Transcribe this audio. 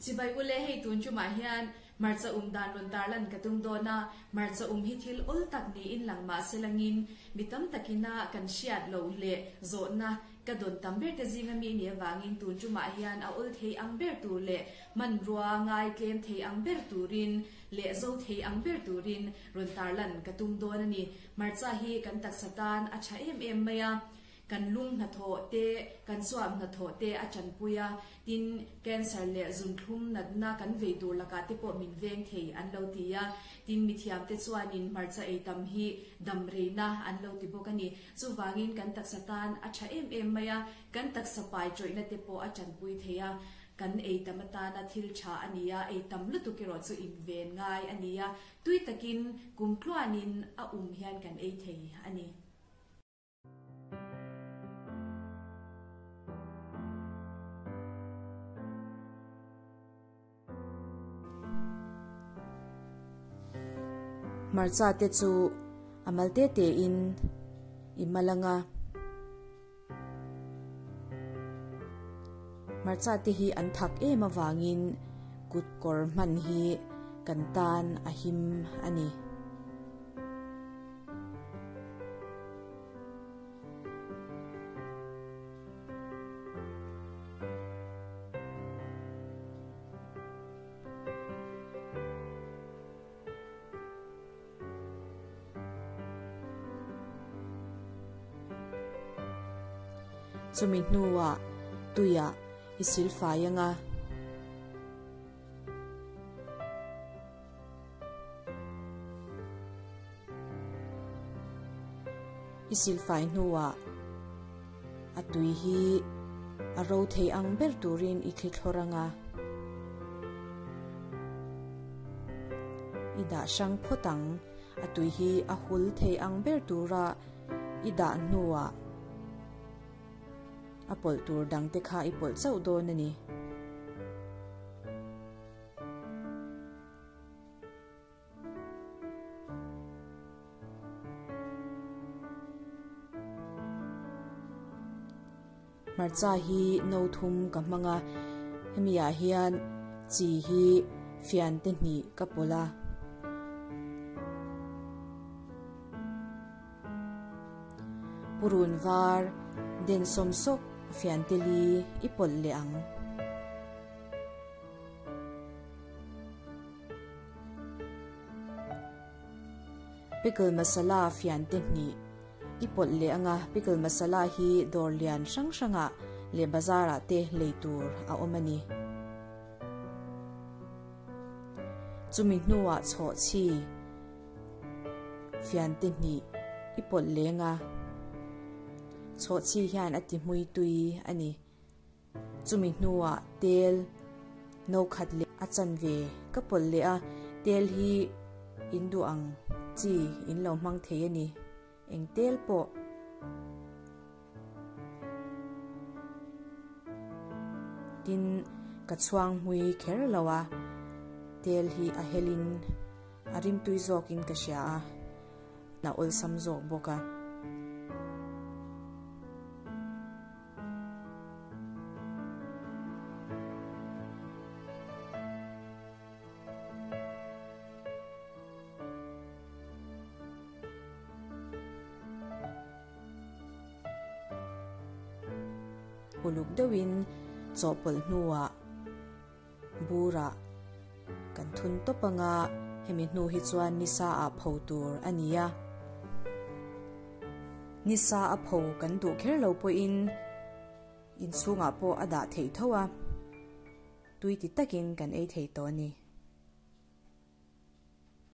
Chibai ule hei tun tumah hian hmarcha um dan rawn tarlan ka tum dawn a, hmarcha um hi thil awl tak niin lang mah se langin mi tam takina kan hriat loh leh zawhna ka dawn tam ber te zinga mi nih avangin tun tumah hian a awl thei ang ber tur leh hmanrua ngai tlem thei ang ber turin leh zo thei ang ber turin rawn tarlan ka tum dawn a ni. Hmarcha hi kan taksa tan a tha em em mai a. Kan lung hnathawh te, kan chuap hnathawh te a tanpui a, tin, cancer leh zunthlum natna kan vei tur lakah te pawh min veng thei an lo ti a, tin, mithiam te chuanin hmarcha ei tam hi dam reina an lo ti bawk a ni. Chuvangin kan taksa tan a tha em em mai a, kan taksa pai tawihna te pawh a tanpui thei a, kan ei tam atana thil tha a ni a, ei tam lutuk erawh chu inven ngai a ni a, tui takin kumtluanin a um hian kan ei thei a ni. Hmarcha te chu a mal te te in i mal anga hmarcha te hi an thak em avangin kut kawr hman hi kan tan a him a ni. Chumi hnuah tuiah i silfai anga. I silfai hnuah a tui hi a ro thei ang ber turin i thli thlawr ang a. I dah hrang phawt ang, a tui hi a hul thei ang ber tura i dah hnuah a pawlh tur dangte kha i pawlh chauh dawn a ni. Hmarcha hi no thum ka hmang a, hemi ah hian chi hi fian te hnih ka pawlh a. Purun var den sawm sawk fian te li i pawlh leh ang. Pickle masala fian te hnih i pawlh leh anga pickle masala hi dawr lian hrang hrangah leh bazar ah te lei tur a awm a ni. Chumi hnuah chhawhchhi fian te hnih i pawlh leng a, chhawhchhi hian a ti hmui tui a ni. Chumi hnuah tel no khat leh a chanve ka pawlh leh a, tel hi in duh ang chi in lo hmang thei a ni, eng tel pawh. Tin, ka chhuang hmui kher lo a, tel hi a helin a rimtui zawkin ka hria a. A awlsam zawk bawk a. Uluk deuhin chawhpawlh hnuah burah kan thun tawp anga hemi hnu hi chuan nisa ah pho tur a ni a. Nisa a pho kan duh kher lo pawhin inchhungah pawh a dah theih tho a, tui ti takin kan ei thei tawh a ni.